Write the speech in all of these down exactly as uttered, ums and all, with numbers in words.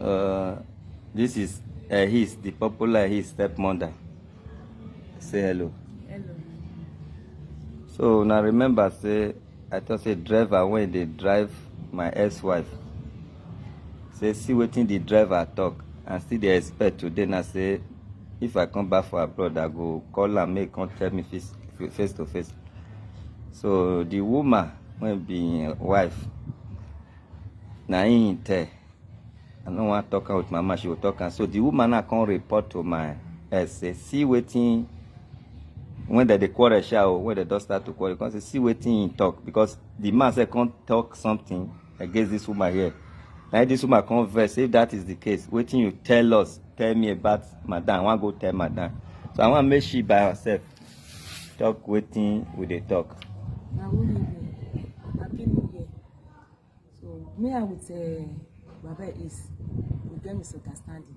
Uh, this is uh, his, the popular his stepmother. Say hello. Hello. So now remember, say I thought say driver when they drive my ex-wife. Say see wetin the driver talk and still they expect today. Now say if I come back for abroad, I go call am make come tell me face face to face. So the woman when be im wife, na im tell. I no wan talk am with my mouth, she go talk am. So the woman now come report to my ex say see wetin when dem dey quarrel sha o, when dem don start to quarrel, come say see wetin he talk, because the man sef come talk something against this woman here. Na this woman come vex say if that is the case, wetin you tell us, tell me about madam, I wan go tell madam. So I wan make she by herself talk wetin we dey talk. Na who you be? Happy New Year. So me and with uh, Baba is we get misunderstanding.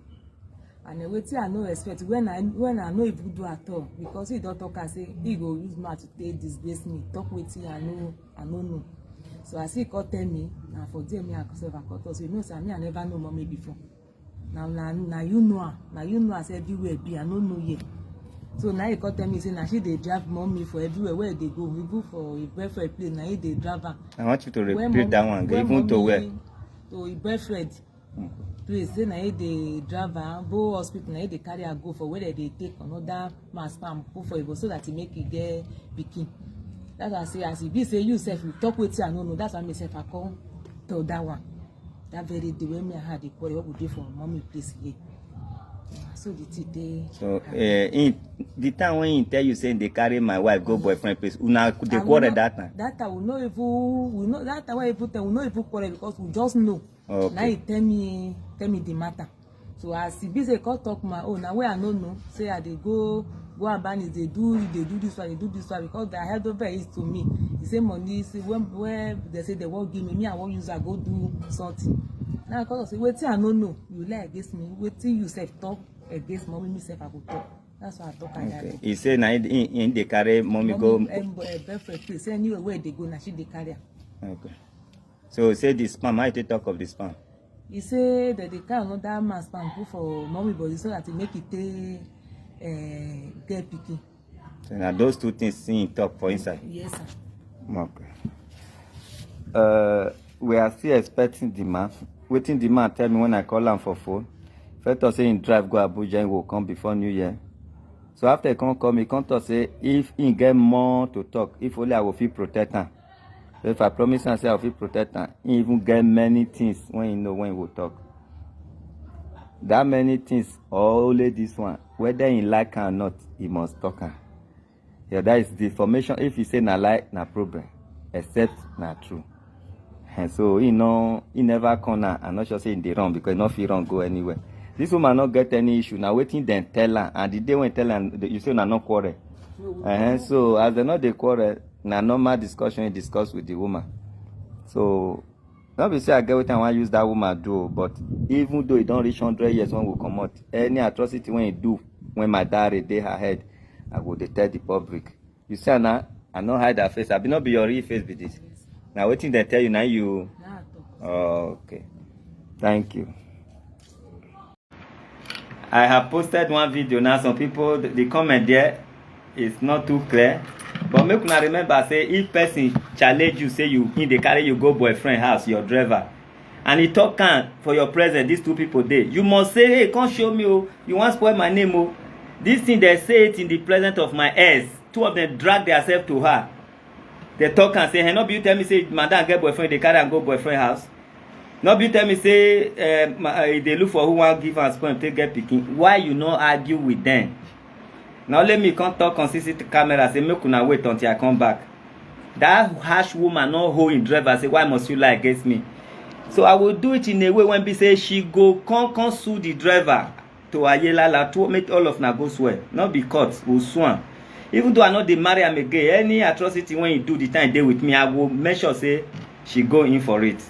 And uh, wetin I no expect when I when I no even do at all, because he don talk am say he go use mouth to take disgrace me, talk wetin I no I no know. So as he come tell me, na for there me and myself I come talk say you know say me I never know mommy before. Na na na you know am, na you know as everywhere be, I no know here. So na he come tell me say na she dey drive mommy for everywhere where they go, even for a boyfriend place na he dey drive am. I want you to When repeat that one again, even to where? To a boyfriend place say na he dey drive am go hospital, na he dey carry am go for where they dey take another man sperm put for ego so that he make e get pikin. That's why I say as e be say you sef you talk wetin I no know, that's why me sef I come tell that one. That very day when me and her dey quarrel, what we do for mommy place here. So the thing dey. So uh, in, the time when he tell you say they carry my wife go boyfriend place, una dey quarrel that time. That time we no even we no that time when even tell we no even quarrel because we just know. Okay. Now he tell me tell me the matter. So as he be say come talk my own, na where I no know say I dey go go Albany dey do dey do this one dey do this one because the head over is to me. He say money say when when they say they wan give me, me I wan use am go do something. Now I come talk say wetin I no know you lie against me, wetin you sef talk against mommy me sef I go talk. That's why I talk like Okay. that. He say na he, he, he dey carry mommy go. Mommy, um, uh, boyfriend place say anywhere where they go na she dey carry am. Okay. So say the sperm. How you take talk of the sperm? He say that they carry another man sperm put for mommy body so that he make it take uh, get pikin. So na those two things he talk for inside. Yes sir. Okay. Uh, we are still expecting the man. Wetin the man tell me when I call am for phone. First of say he drive go Abuja, he will come before New Year. So after he come come, he come talk say if he get more to talk, if only I will fit protect am. So if I promise am say I will fit protect am, he even get many things when he know when he will talk. That many things, or only this one, whether he like am or not, he must talk am. Yeah, that is the information. If you say na lie, na problem. Except na true. And so he no, he never corner. I'm not sure say he dey wrong because he no fit wrong go anywhere. This woman no get any issue. Now waiting then tell her, and the day when tell her, you say na no quarrel. Uh-huh. So as they no dey quarrel, na normal discussion he discuss with the woman. So no be say I get wetin I wan use that woman do o, but even though e don reach hundred years when we comot, any atrocity wey e do when my diary dey her head, I go dey tell the public. You see am na, I no hide her face. Abi no be your real face be this? Na wetin dem tell you na you. Now I talk. Oh, okay. Thank you. I have posted one video now. Some people, the, the comment there is not too clear. But make una remember say if person challenge you, say you he dey carry you go boyfriend house, your driver, and he talk am for your presence, these two people dey, you must say, hey, come show me o, you wan spoil my name o. This thing they say it in the presence of my ex. Two of them drag themselves to her. They talk and say, hey, no be you tell me say madam get boyfriend, they carry am go boyfriend house. No be you tell me say uh, ma- uh, they look for who wan give am sperm take get pikin. Why you no argue with them? Now let me come talk on C C T V camera say make una wait until I come back. That harsh woman no hold him driver say why must you lie against me? So I will do it in a way when be say she go come come sue the driver to ayelala to make all of na go swear, not be court go sue am. Even though I no dey marry am again, any atrocity when he do the time dey with me, I go make sure say she go in for it.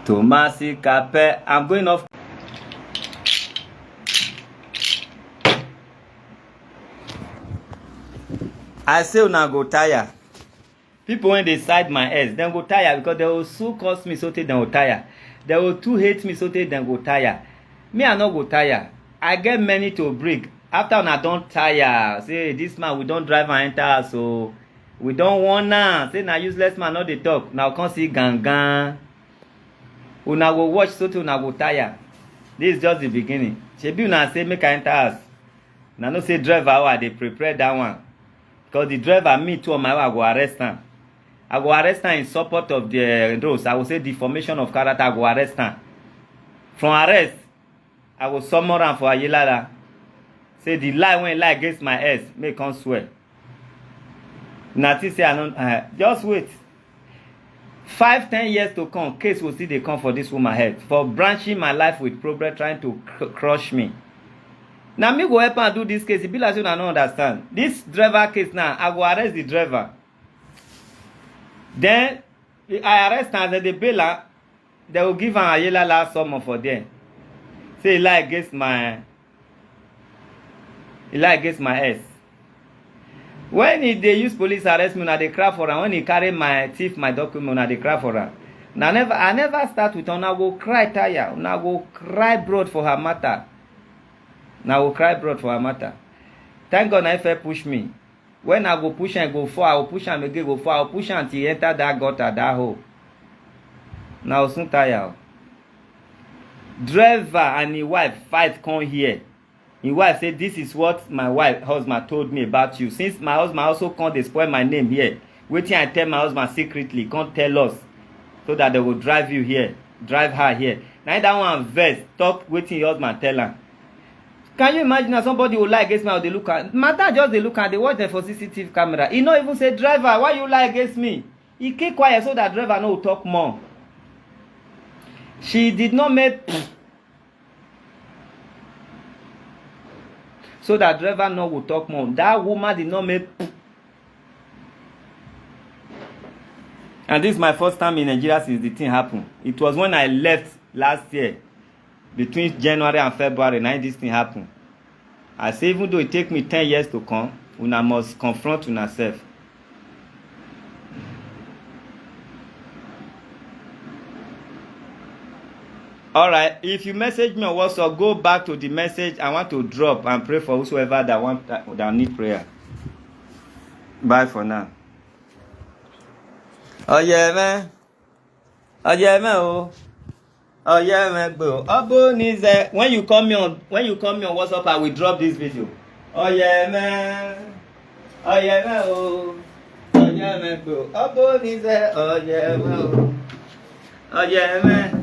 Tomasi Kape, I'm going off. I say una go tire. People when they side my ex, dem go tire because they will soon curse me so tey dem go tire. Dem go too hate me sotey dem go tire. Me, I no go tire. I get many to break. After una don tire, say, "This man, we don drive am enter house o. We don warn am. Say na useless man, no dey talk." Una go come see gangan. Una go watch sotey una go tire. This is just the beginning. Shebi una say make I enter house. Una know say driver, oh, I dey prepare that one. Because the driver, me too, on my own, I go arrest am. I go arrest am in support of the, uh, rules. I go say deformation of character, I go arrest am. From arrest, I go summon am for Ayelala. Say the lie wey he lie against my ex, make he come swear. Una think say I no, uh, just wait. Five, ten years to come, case go still dey come for this woman head for branching my life with problem, trying to cr- crush me. Na me go help am do this case. E be like say una no understand. This driver case now, I go arrest the driver. Then I arrest am, as dem dey bail am, dem go give am Ayelala summon for there. Say he lie against my, he lie against my ex. When he dey use police arrest me, una dey cry for am. When he carry my, thief my document, una dey cry for am. Na never, I never start with una go cry tire. Una go cry blood for her matter. Una go cry blood for her matter. Thank God na he first push me. When I go push am, go fall. I go push am again, go fall. I go push am till he enter that gutter, that hole. Una go soon tire o. Driver and him wife fight come here. Him wife say, "This is what my wife, husband told me about you. Since my husband also come dey spoil my name here, wetin I tell my husband secretly, come tell us, so that dem go drive you here, drive her here." Na him that one vex, talk wetin him husband tell am. Can you imagine, as somebody go lie against me, I go dey look am. Madam just dey look am, dey watch dem for C C T V camera. He no even say, "Driver, why you lie against me?" He keep quiet so that driver no go talk more. She did not make so that driver no go talk more. That woman did not make. And this is my first time in Nigeria since the thing happened. It was when I left last year, between January and February, na this thing happen. I say, even though it take me ten years to come, una must confront una sef. All right, if you message me on WhatsApp, go back to the message I want to drop and pray for whosoever that want, that, that need prayer. Bye for now. Oyeme, oyeme o, oyeme gbe o. Obunize. When you call me on, when you call me on WhatsApp, I will drop this video. Oyeme, oyeme o, oyeme gbe o. Obunize, oyeme o, oyeme.